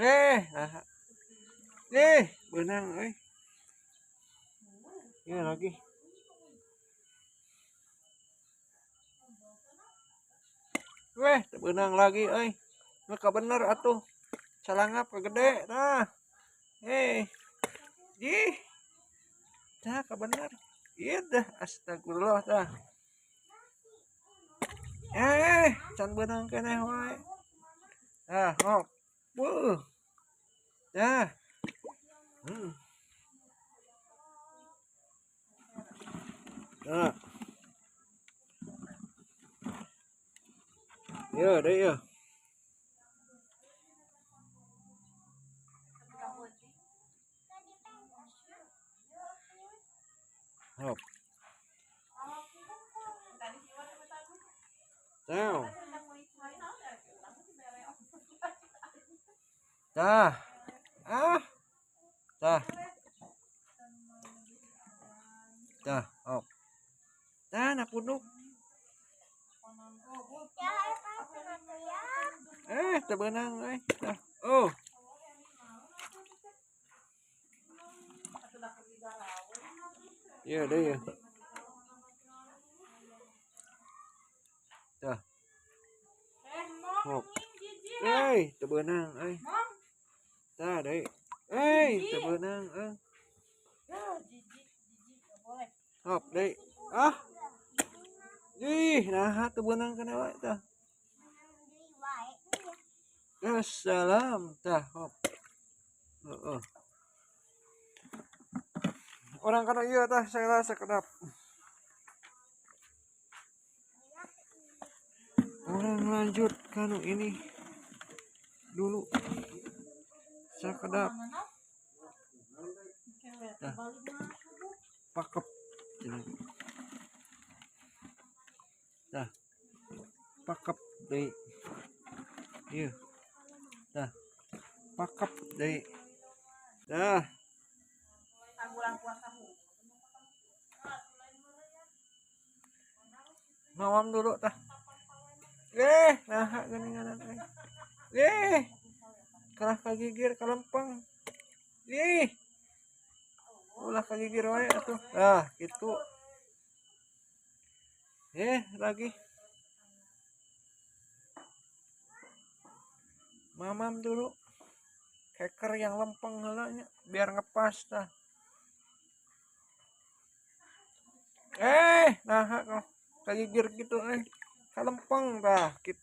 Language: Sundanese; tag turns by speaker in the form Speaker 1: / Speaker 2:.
Speaker 1: Nah. Beunang euy. Ya lagi. Weh, teu beunang lagi euy. Maka bener atuh. Calangap kegede tah. Ih. Tah kabener. Ieu dah astagfirullah tah. Can beunang keneh wae. Tah, hop. Beuh. Tah. Tah. Ya, deh ya. Hop. Tah. Tah. Ah. Tah. Tah, hop. Tah, nak punduk. Teu beunang euy. Tah. Oh. Iya, deh ya. Tah. Hop. Teu beunang euy. Tah, deui. Teu beunang euy. Hop, deui. Ah. Ih, nah teu beunang kana wae tah. Assalam tah, hop. Heeh. Orang kana ieu tah saya sakedap. Orang lanjut kanu ini dulu. Sakedap. Tah. Pakep. Tah. Pakep deui. Ieu. Tah. Pakep deui. Tah. Ngawam dulu tah. Nah geuningan teh. Kalah kagigir kalempeng. Ih. Ulah kagigir wae atuh. Tah, kitu. Lagi. Mamam dulu. Keker yang lempeng heula nya biar ngepas tah. Nah kok kagigir gitu kalempeng tah gitu.